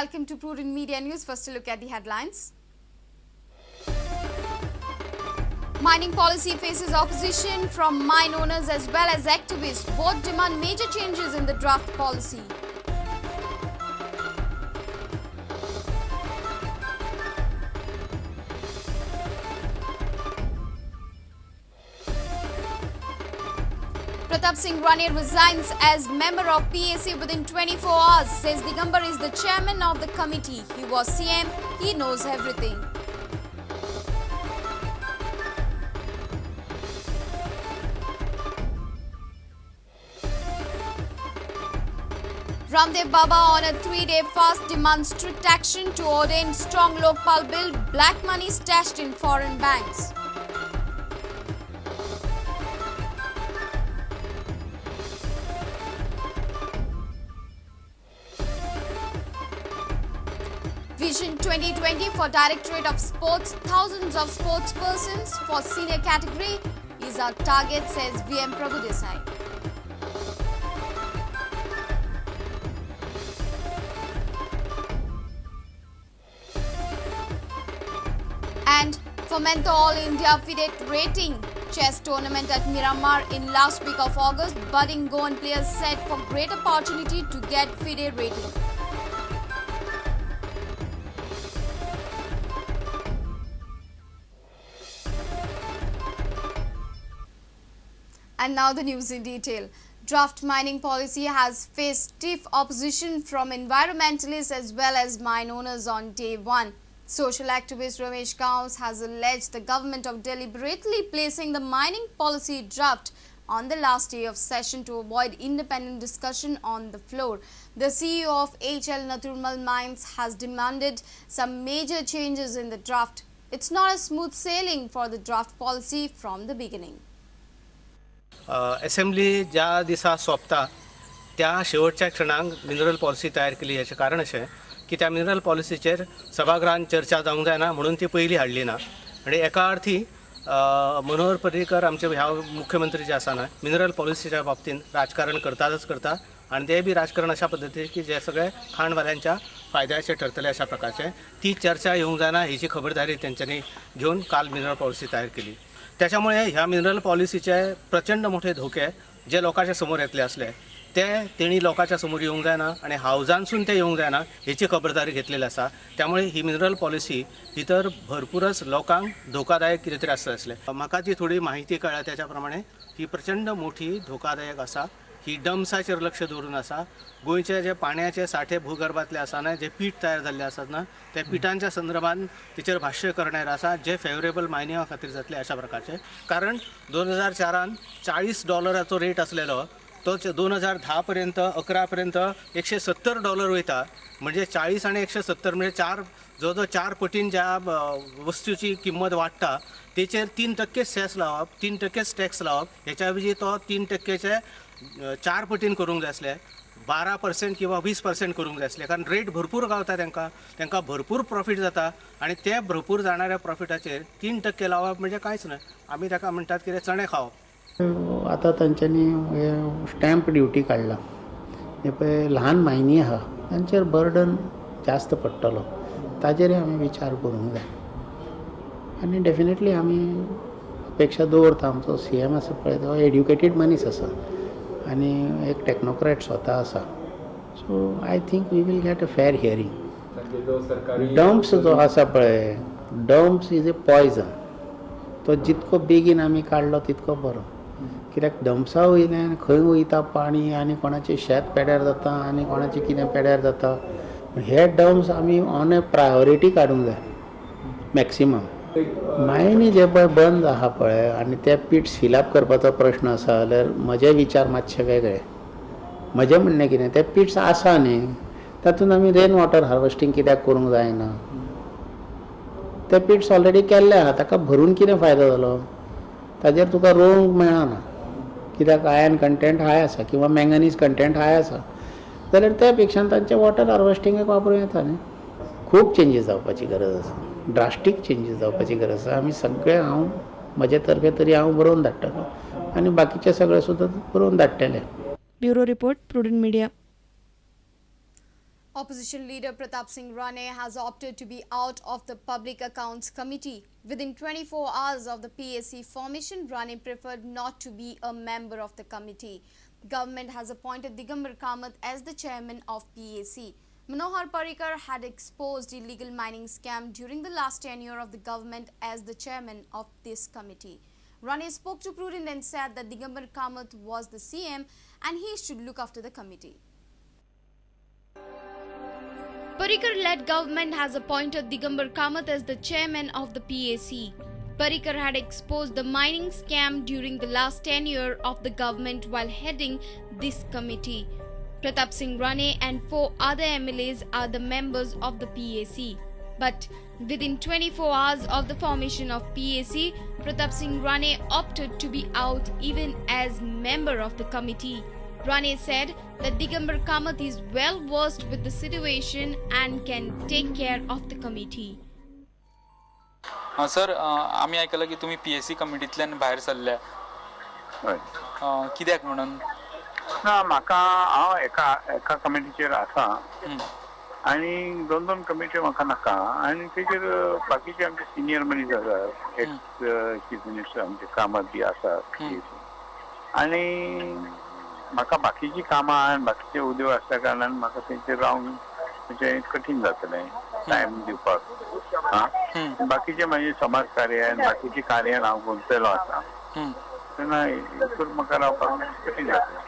Welcome to Prudent Media News. First, a look at the headlines. Mining policy faces opposition from mine owners as well as activists. Both demand major changes in the draft policy. Pratap Singh Rane resigns as member of PAC within 24 hours, says Digambar is the chairman of the committee. He was CM, he knows everything. Ramdev Baba on a 3-day fast demands strict action to ordain strong Lokpal bill, black money stashed in foreign banks. Vision 2020 for Directorate of Sports, thousands of sports persons for senior category is our target, says VM Prabhudesai. And Fomento All India FIDE rating chess tournament at Miramar in last week of August, budding Goan players set for great opportunity to get FIDE rating. And now the news in detail. Draft mining policy has faced stiff opposition from environmentalists as well as mine owners on day one. Social activist Ramesh Gauss has alleged the government of deliberately placing the mining policy draft on the last day of session to avoid independent discussion on the floor. The CEO of HL Naturmal Mines has demanded some major changes in the draft. It's not a smooth sailing for the draft policy from the beginning. Assembly ज्या दिसा सोंपता त्या शेवटच्या क्षणाक mineral policy तयार केली. हाचें कारण अशें की त्या मिनरल पॉलिसीचेर सभागृहान चर्चा जावंक जायना म्हणून ती पयली हाडली ना. आनी एका अर्थी मनोहर पर्रीकर आमचे ह्या मुख्यमंत्री जे आसा ना, मिनरल पॉलिसीच्या बाबतींत राजकारण करतातच करता आनी ते बी राजकारण अशा पद्दतीन की जे सगळे खाणवाल्यांच्या फायद्याचे ठरतले अशा प्रकारचे ती चर्चा येवंक जायना हेची खबरदारी तेंच्यांनी घेवन काल मिनरल पॉलिसी तयार केली. त्याच्यामुळे ह्या मिनरल पॉलिसीचे प्रचंड मोठे धोके जे लोकांच्या समोर येतले असले ते तेणी लोकांच्या समोर येवंक जायना आनी हावजांसून ते येवंक जायना हेची खबरदारी घेतलेली आसा. त्यामुळे ही मिनरल पॉलिसी ही तर भरपूरच लोकांक धोकादायक कितें तरी आसता आसलें. म्हाका जी थोडी माहिती कळ्ळ्या त्याच्या प्रमाणे ही प्रचंड मोठी धोकादायक आसा. ही डम्साचेर लक्ष दवरून आसा. गोंयचे जे पाण्याचे साठे भूगर्भातले आसा ना, जे पीठ तयार जाल्ले आसात ना, त्या पिठांच्या संदर्भात तिचेर भाश्य करणार आसा जे फेवरेबल मायनिंगा खातीर जातले अशा प्रकारचे. कारण 2004 $40 रेट आसलेलो तो 2010 पर्यंत 11 पर्यंत $170 वयता. म्हणजे 40 आनी 170 म्हणजे चार जो जो 4 पटीन ज्या वस्तूची किंमत वाडटा तेचेर 3% सेस लावप, 3% टॅक्स लावप, हेच्या ऐवजी तो 3%चे 4 पटीन करूंक जाय आसले, 12% किंवा 20% करूंक जाय आसले. कारण रेट भरपूर गावता तांकां, तांकां भरपूर प्रॉफीट जाता आनी ते भरपूर जाणाऱ्या प्रॉफिटाचेर 3% लावप म्हणजे कांयच न्हय. आमी ताका म्हणटात कितें चणे खावप. आतां तांच्यांनी हे स्टॅम्प ड्युटी काडला, हे पळय ल्हान मायनी आहा तांचेर बर्डन जास्त पडटलो, ताजेरय आमी विचार करूंक जाय. आनी डेफिनेटली आमी अपेक्षा दवरता, आमचो CM आसा पळय तो एड्युकेटेड मनीस आसा आनी एक टॅक्नोक्रॅट स्वता आसा. So I think we will get a fair hearing. Dumps जो आसा पळय, डम्प्स is a poison, तो जितको बेगीन आमी काडलो तितको बरो. कित्याक डम्प्सा वयल्यान खंय वयता पाणी आनी कोणाचें शेत पेड्यार जाता आनी कोणाचें कितें पेड्यार जाता. हे डम्प्स आमी ऑन ए प्रायोरिटी काडूंक जाय मॅक्सिमम. मायनी जे पळय बंद आहा पळय आनी ते पिट्स फिलअप करपाचो प्रश्न आसा जाल्यार म्हजे विचार मातशे वेगळे. म्हजें म्हणणें कितें, ते पिट्स आसा न्ही तातूंत आमी रेन वॉटर हार्वेस्टींग कित्याक करूंक जायना? ते पिट्स ऑलरेडी केल्ले आहा, ताका भरून कितें फायदो जालो? ताजेर तुका रोवंक मेळना कित्याक आयर्न कंटेंट हाय आसा किंवा मँगनीज कंटेंट हाय आसा, जाल्यार त्या पेक्षा तांचे वॉटर हार्वेस्टिंगाक वापरूं येता न्ही. खूब चेंजीस जावपाची गरज आसा, ड्रास्टीक चेंजीस जावपाची गरज आसा. आमी सगळे, हांव म्हजे तर्फे तरी हांव बरोवन धाडटलो आनी बाकीचे सगळे सुद्दां बरोवन धाडटले. Bureau report, Prudent Media. Opposition leader Pratap Singh Rane has opted to be out of the Public Accounts Committee. Within 24 hours of the PAC formation, Rane preferred not to be a member of the committee. Government has appointed Digambar Kamath as the chairman of PAC. Manohar Parrikar had exposed illegal mining scam during the last tenure of the government as the chairman of this committee. Rane spoke to Prudent and said that Digambar Kamath was the CM and he should look after the committee. Parrikar-led government has appointed Digambar Kamath as the chairman of the PAC. Parrikar had exposed the mining scam during the last tenure of the government while heading this committee. Pratap Singh Rane and 4 other MLAs are the members of the PAC. But within 24 hours of the formation of PAC, Pratap Singh Rane opted to be out even as member of the committee. Rane said that Digambar Kamath is well versed with the situation and can take care of the committee. Sir, आमी आयकलां की तुमी PAC कमिटींतल्यान भायर सरल्या, कित्याक म्हणून? ना, म्हाका हांव एका एका कमिटीचेर आसा आनी दोन दोन कमिटी म्हाका नाका. आनी तेजेर बाकीचे आमचे सिनियर मनीस आसा, एक्स चीफ मिनिस्टर आमचे कामत बी आसा आनी म्हाका बाकीची कामां आनी बाकीचे उद्योग आसल्या कारणान म्हाका तेंचेर रावंक म्हणजे कठीण जातलें टायम दिवपाक. आं, बाकीचे म्हाजे समाज कार्य आनी बाकीची कार्यान हांव गुंतलेलो आसा, तेन्ना हितून म्हाका रावपाक कठीण जातलें.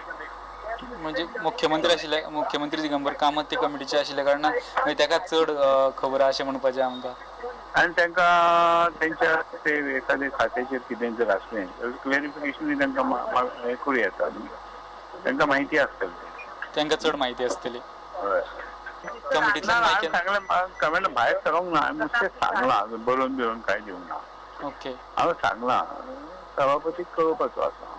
म्हणजे मुख्यमंत्री आशिल्ले, मुख्यमंत्री दिगंबर कामत ते कमिटीचे आशिल्ल्या कारणान मागीर ताका चड खबर आसा अशें म्हणपाचें आमकां. आनी तांकां तेंच्या ते एखाद्या खात्याचेर कितें जर आसलें जाल्यार क्लॅरिफिकेशन तांकां हें करूं येता, तांकां माहिती आसतली, तांकां चड माहिती आसतली. हय, कमिटींतल्यान सांगलें, कमिटी भायर सरोंक ना, नुस्तें सांगलां, बरोवन बिरोवन कांय दिवंक ना. ओके, हांवें सांगलां सभापतीक कळोवपाचो आसा.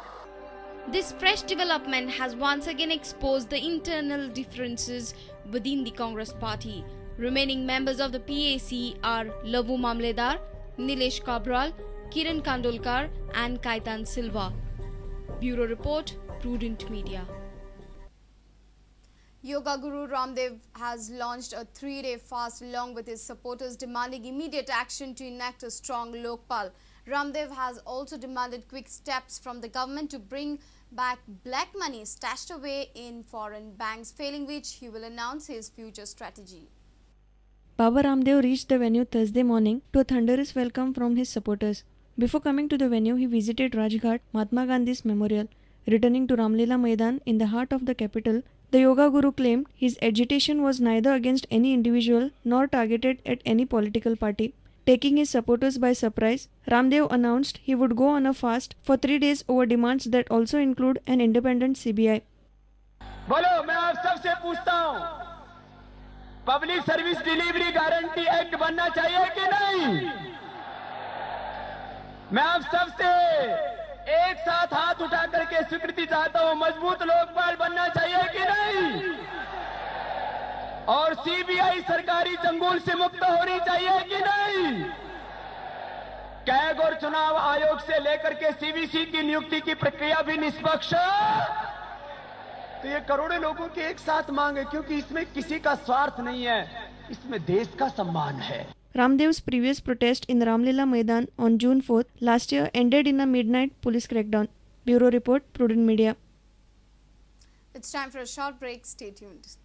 This fresh development has once again exposed the internal differences within the Congress party. Remaining members of the PAC are Lavu Mamledar, Nilesh Cabral, Kiran Kandolkar and Kaitan Silva. Bureau Report, Prudent Media. Yoga Guru Ramdev has launched a 3-day fast along with his supporters, demanding immediate action to enact a strong Lokpal. Ramdev has also demanded quick steps from the government to bring back black money stashed away in foreign banks, failing which he will announce his future strategy. Baba Ramdev reached the venue Thursday morning to a thunderous welcome from his supporters. Before coming to the venue, he visited Rajghat, Mahatma Gandhi's memorial. Returning to Ramlila Maidan in the heart of the capital, the yoga guru claimed his agitation was neither against any individual nor targeted at any political party. Taking his supporters by surprise, Ramdev announced he would go on a fast for 3 days over demands that also include an independent CBI. बोलो, मैं आप सबसे पूछता हूँ, public service delivery guarantee act बनना चाहिए कि नहीं? मैं आप सबसे एक साथ हाथ उठा करके स्वीकृति चाहता हूं, मजबूत लोकपाल बनना चाहिए कि नहीं? और सीबीआई सरकारी चंगुल से मुक्त होनी चाहिए कि नहीं? कैग और चुनाव आयोग से लेकर के सीवीसी की नियुक्ति की प्रक्रिया भी निष्पक्ष। तो ये करोड़ों लोगों की एक साथ मांग है, क्योंकि इसमें किसी का स्वार्थ नहीं है, इसमें देश का सम्मान है. Ramdev's previous protest in Ramlila Maidan on June 4th last year ended in a midnight police crackdown. Bureau Report, Prudent Media. It's time for a short break. Stay tuned.